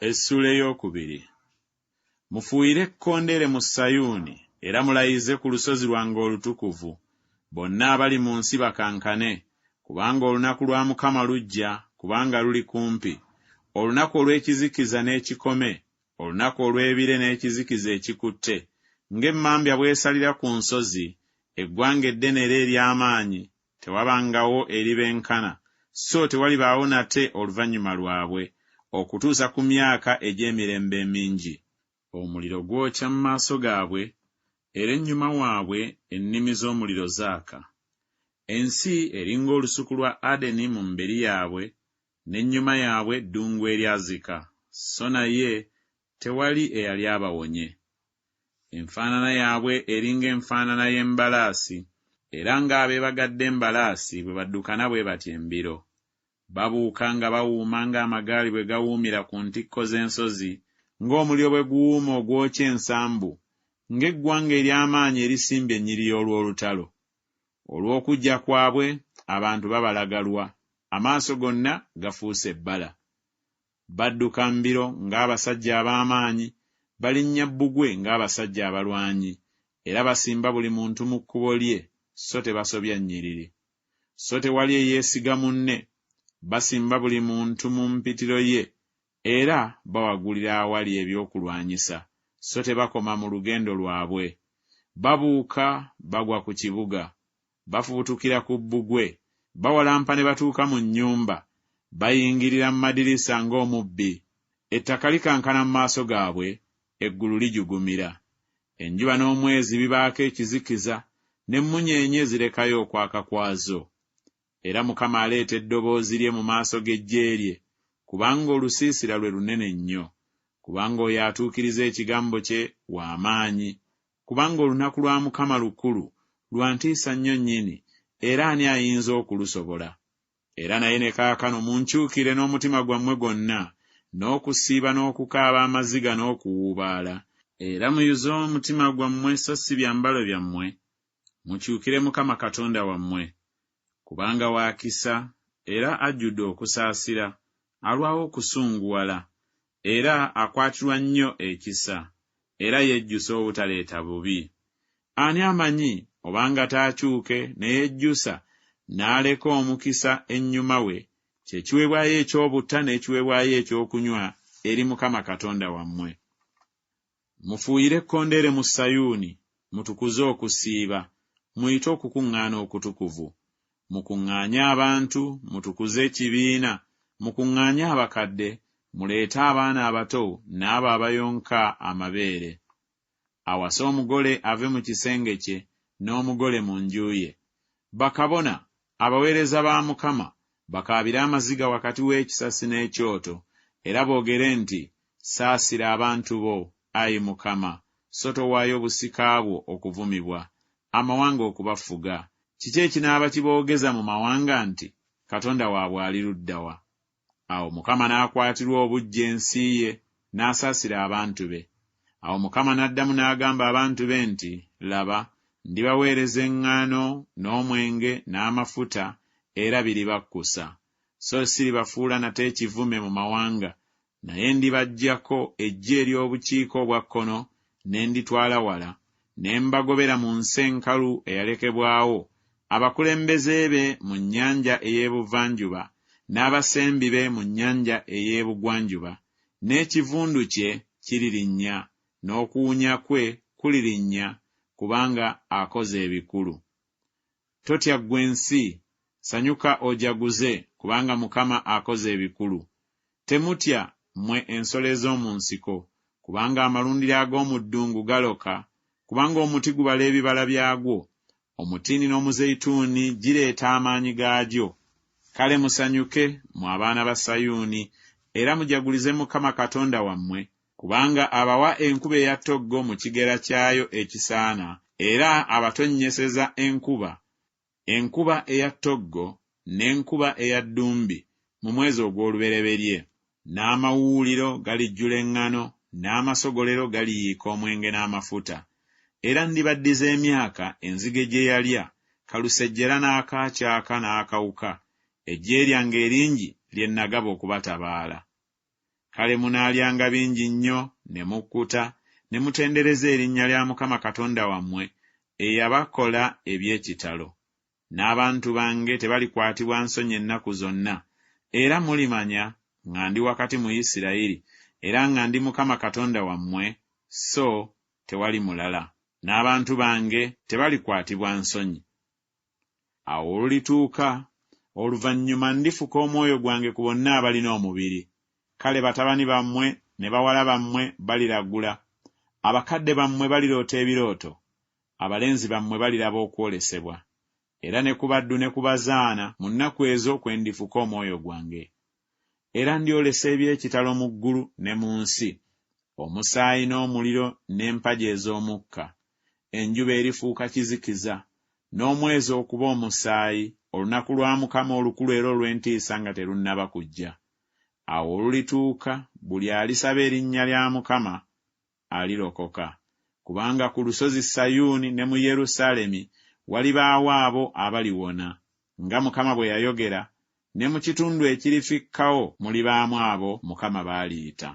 Essuula ey'okubiri. Mufuuyire ekkondeere mu Sayuuni, era mulayize ku lusozi lwange olutukuvu. Bonna abali mu nsi bakankane, kubanga olunaku lwa Mukama lujja, kubanga luli kumpi, olunaku olw'ekizikiza n'ekikome, olunaku olw'ebire n'ekizikiza ekikutte, ng'emmambya bw'esalira ku nsozi, eggwanga eddene era ery'amaanyi, tewabangawo eribenkana, so tewalibaawo nate oluvannyuma lwabwe, okutuusa ku myaka egy'emirembe emingi. Omuliro gwokya mu maaso gaabwe, era ennyuma waabwe ennimi z'omuliro zaaka. Ensi eri ng'olusuku lwa Adeni mu mberi yaabwe, n'ennyuma yaabwe ddungu eryazika, so naye tewali eyali abawonye. Enfaanana yaabwe eri ng'enfaanana y'embalaasi, era ng'abeebagadde embalaasi bwe baddukana bwe batyo embiro. Babuuka nga bawuuma ng'amagaali bwe gawuumira ku ntikko z'ensozi, ng'omuliro bwe guwuuma ogwokya ensambu, ng'eggwanga ery'amaanyi erisimbye ennyiriri olw'olutalo. Olw'okujja kwabwe abantu babalagalwa, amaaso gonna gafuuse ebbala. Badduka mbiro ng'abasajja ab'amaanyi, balinnya bbugwe ng'abasajja abalwanyi, era basimba buli muntu mu kkubo lye, so tebasobya nnyiriri. So tewali eyeesiga munne, basimba buli muntu mu mpitiro ye, era bawagulira awali ebyokulwanyisa, so tebakoma mu lugendo lwabwe. Babuuka bagwa ku kibuga, bafubutukira ku bbugwe, bawalampa ne batuuka mu nnyumba, bayingirira mu madirisa ng'omubbi. Ettaka likankana mu maaso gaabwe, eggulu lijugumira. Enjuba n'omwezi bibaako ekizikiza, n'emmunyeenye zirekayo okwaka kwazo. Era Mukama aleeta eddoboozi lye mu maaso g'eggye lye, kubanga olusiisira lwe lunene nnyo. Kubanga oyo atuukiriza ekigambo kye wa maanyi, kubanga olunaku lwa Mukama lukulu, lwa ntiisa nnyo nnyini, era ani ayinza okulusobola? Era naye ne kaakano munkyukire n'omutima gwammwe gwonna, n'okusiiba n'okukaaba amaziga n'okuwuubaala, era muyuze omutima gwammwe so si byambalo byammwe, mukyukire Mukama Katonda wammwe. Kubanga wa kisa era ajjudde okusaasira, alwawo okusunguwala, era akwatirwa nnyo ekisa, era yejjusa obutaleeta bubi. Ani amanyi obanga taakyuke ne yejjusa n'aleka omukisa ennyuma we, kye kiweebwayo eky'obutta n'ekiweebwayo ekyokunywa eri Mukama Katonda wammwe. Mufuuyire ekkondeere mu Sayuuni, mutukuze okusiiba, muyite okukuŋŋaana okutukuvu. Mukuŋŋaanye abantu, mutukuze ekibiina, mukuŋŋaanye abakadde, muleete abaana abato n'abo abayonka amabeere. Awase omugole ave mu kisenge kye, n'omugole mu nju ye. Bakabona, abaweereza ba Mukama, bakaabire amaziga wakati w'ekisasi n'ekyoto, era boogere nti, Saasira abantu bo, ayi Mukama, so towaayo busika bwo okuvumibwa, amawanga okubafuga. Kiki ekinaaba kiboogeza mu mawanga nti, Katonda waabwe ali ludda wa? Awo Mukama n'akwatirwa obuggya ensi ye, n'asaasira abantu be. Awo Mukama n'addamu n'agamba abantu be nti, Laba, ndibaweereza eŋŋaano, n'omwenge, n'amafuta, era biribakkusa. So siribafuula nate ekivume mu mawanga, naye ndibaggyako eggye ery'obukiika obwa kkono ne nditwala wala, ne mbagobera mu nsi enkalu eyalekebwawo, abakulembeze be mu nnyanja ey'ebuvanjuba, n'abasembi be mu nnyanja ey'ebugwanjuba, n'ekivundu kye kiririnnya, n'okuwunya kwe kulirinnya, kubanga akoze ebikulu. Totya ggwe ensi, sanyuka ojaguze, kubanga Mukama akoze ebikulu. Temutya, mmwe ensolo ez'omu nsiko, kubanga amalundiro ag'omu ddungu galoka, kubanga omuti gubala ebibala byagwo, omutiini n'omuzeyituuni gireeta amaanyi gaagyo. Kale musanyuke, mmwe abaana ba Sayuuni, era mujagulize Mukama Katonda wammwe, kubanga abawa enkuba eya ttoggo mu kigera kyayo ekisaana, era abatonnyeseza enkuba, enkuba eya ttoggo n'enkuba eya ddumbi mu mwezi ogw'olubereberye. N'amawuuliro galijjula eŋŋano, n'amasogolero galiyiika omwenge n'amafuta. Era ndibaddiza emyaka enzige gye yalya, kalusejjera n'akaakyaka n'akawuka, eggye lyange eringi lye nagaba okubatabaala. Kale munaalyanga bingi nnyo ne mukkuta, ne mutendereza erinnya lya Mukama Katonda wammwe eyabakola eby'ekitalo, n'abantu bange tebalikwatibwa nsonyi ennaku zonna, era mulimanya nga ndi wakati mu Isiraeri, era nga ndi Mukama Katonda wammwe, so tewali mulala, n'abantu bange tebalikwatibwa nsonyi. Awo olulituuka oluvannyuma ndifuka omwoyo gwange ku bonna abalina omubiri, kale batabani bammwe ne bawala bammwe baliragula, abakadde bammwe baliroota ebirooto, abalenzi bammwe baliraba okwolesebwa. Era ne ku baddu ne ku bazaana mu nnaku ezo kwe ndifuka omwoyo gwange. Era ndyolesa eby'ekitalo mu ggulu ne mu nsi, omusaayi n'omuliro n'empagi ez'omukka. Enjuba erifuuka kizikiza, n'omwezi okuba omusaayi, olunaku lwa Mukama olukulu era olw'entiisa nga terunnaba kujja. Awo olulituuka buli alisaba erinnya lya Mukama alirokoka. Kubanga ku lusozi Sayuuni ne mu Yerusaalemi walibaawo abo abaliwona, nga Mukama bwe yayogera, ne mu kitundu ekirifikkawo mulibaamu abo Mukama b'aliyita.